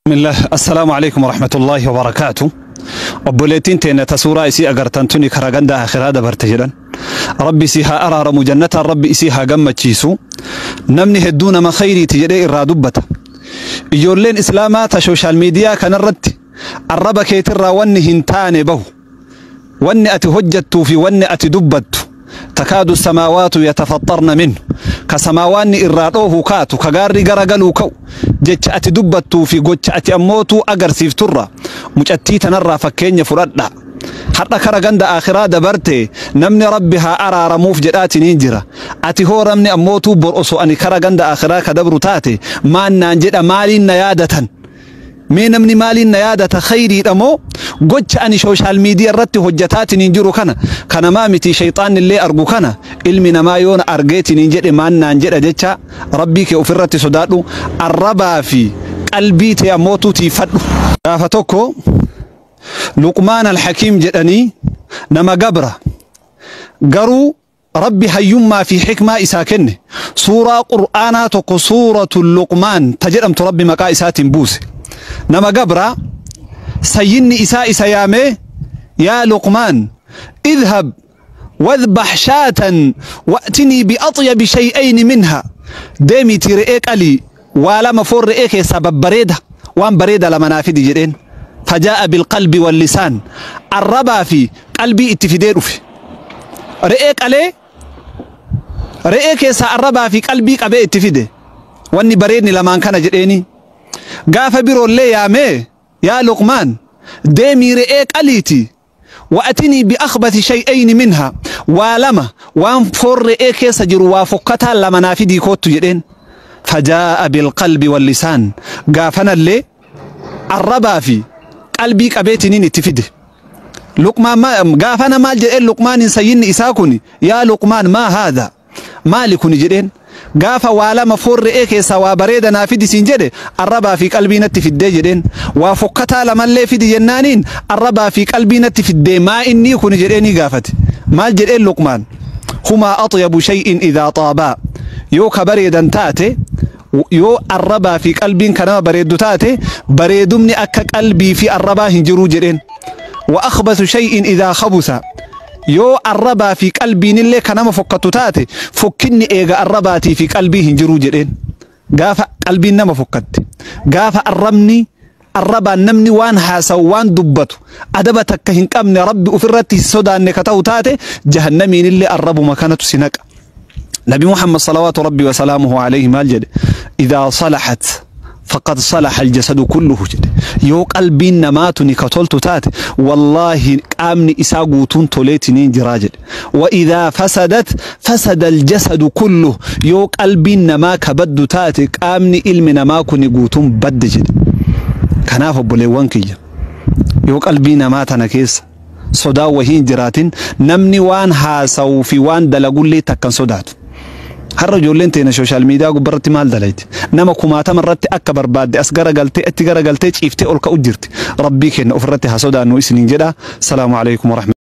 Bismillah, assalaamu alaikum warahmatullahi wabarakaatu. Obboleettiin teenya ta suuraa isii agartan tuni karaa ganda akhiraa dabarte jedhan. Rabbi isii haa araaramu, jannataan Rabbi isii haa gammachiisu. Namni hedduu nama khayriiti jedhee irraa dubbata. Ijoolleen Islaamaa ta social media kanarratti arraba keetirraa wanni hin taane bahu. Wanni ati hojjattuu fi wanni ati dubbattu takaadu samaawaatu yatafaxxarna minhu, ka samaawaanni irraa dhoohu kaatu, ka gaarri garagaluu ka'u, jecha ati dubbattuu fi gocha ati ammootuu agarsiifturra mucattii tanarraa fakkeenya fudhadha. Har'a kara ganda akhiraa dabarte, namni Rabbi haa araaramuuf jedhaatiniin jira. Ati hoo namni ammootuu bor osoo ani kara ganda akhiraa ka dabru taate maan naan jedha? Maaliin na yaadatan? Mee namni maaliin na yaadata? Khayriidha moo gocha ani social media irratti hojjataatiniin jiru kana, kanamaa miti shayxaanni illee argu kana, ilmi namaa yoona argeetiniin jedhe maan naan jedha jecha Rabbii kee ofirratti sodaadhu, arrabaa fi qalbii tee ammootuu tiifadhu. Gaafa tokko Luqmaan al-Hakiim jedhanii, nama gabra garuu Rabbi hayyummaa fi xikmaa isaa kenne, suuraa Qur'aanaa tokko, Suuratul Luqmaan ta jedhamtu, Rabbi maqaa isaatiin buuse. Nama gabraa sayyinni isaa isa yaamee, "Yaa Luqmaan, idhab wadhbax shaatan wa'tinii biaxyabi shay'ayni minha, deemiitii re'ee qalii, waa lama foon re'ee keessaa babbareeda, waan bareeda lama naa fidi" jedheen. Fajaa'a bilqalbi wallisaan, arrabaa fi qalbii itti fidee dhufe. Re'ee qalee, re'ee keessaa arrabaa fi qalbii qabee itti fide. "Wanni bareedni lamaan kana" jedheeni. Gaafa biroollee yaamee, "Yaa Luqmaan, deemii re'ee qaliiti, wa'atinii biakhbati shay'ayni minha, waa lama waan foon re'ee keessa jiru waa fokkataa lama naa fidii koottu" jedheen. Fajaa'a bilqalbi wallisaan, gaafanallee arrabaa fi qalbii qabeetiniin itti fide. Luqmaan gaafana maal jedheen? Luqmaaniin sayyinni isaa kun, "Yaa Luqmaan, maa haadha? Maali kuni?" jedheen. "Gaafa waa lama foon re'ee keessaa waa bareeda naa fidi siin jedhe, arrabaa fi qalbii natti fiddee" jedheen. "Waa fokkataa lamallee fidi jennaaniin arrabaa fi qalbii natti fiddee, maa inni kuni?" jedheenii gaafate. Maal jedheen Luqmaan? "Humaa axyabu shay'in idaa xaabaa." Yoo ka bareedan taate, yoo arrabaa fi qalbiin ka nama bareeddu taate, bareedumni akka qalbii fi arrabaa hin jiruu jedheen. "Wa akhbathu shay'in idaa khabusa." Yoo arrabaa fi qalbiin illee ka nama fokkattu taate, fokkinni eega arrabaatii fi qalbii hin jiruu jedheen. Gaafa qalbiin nama fokkatte, gaafa arrabni arrabaan namni waan haasawu, waan dubbatu adaba takka hin qabne, Rabbi ofirratti hin sodaanne ka ta'u taate, jahannamiin illee arrabuma kanatu si naqa. Nabi Muhammad salawaatu Rabbi wa salaamuhu alayhi maal jedhe? "Idaa salahat faqad salaha aljasadu kulluhu" jedhe. Yoo qalbiin namaa tuni ka toltu taate, wallaahi qaamni isaa guutuun toleetiniin jiraa jedhe. "Wa idaa fasadat fasada aljasadu kulluhu." Yoo qalbiin namaa ka baddu taate, qaamni ilmi namaa kuni guutuun badde jedhe. Kanaaf obboleewwan kiyya, yoo qalbii namaa tana keessa sodaa wahii hin jiraatin, namni waan haasawuu fi waan dalagullee takkan sodaatu. Har'a ijoolleen teena social media gubbarratti maal dalayti? Nama kumaatama irratti akka barbaadde as garagaltee, itti garagaltee, ciiftee ol ka'u jirti. Rabbii keenya ofirratti haa sodaannu isiniin jedha. Salaamu alaikum warahmatullahi.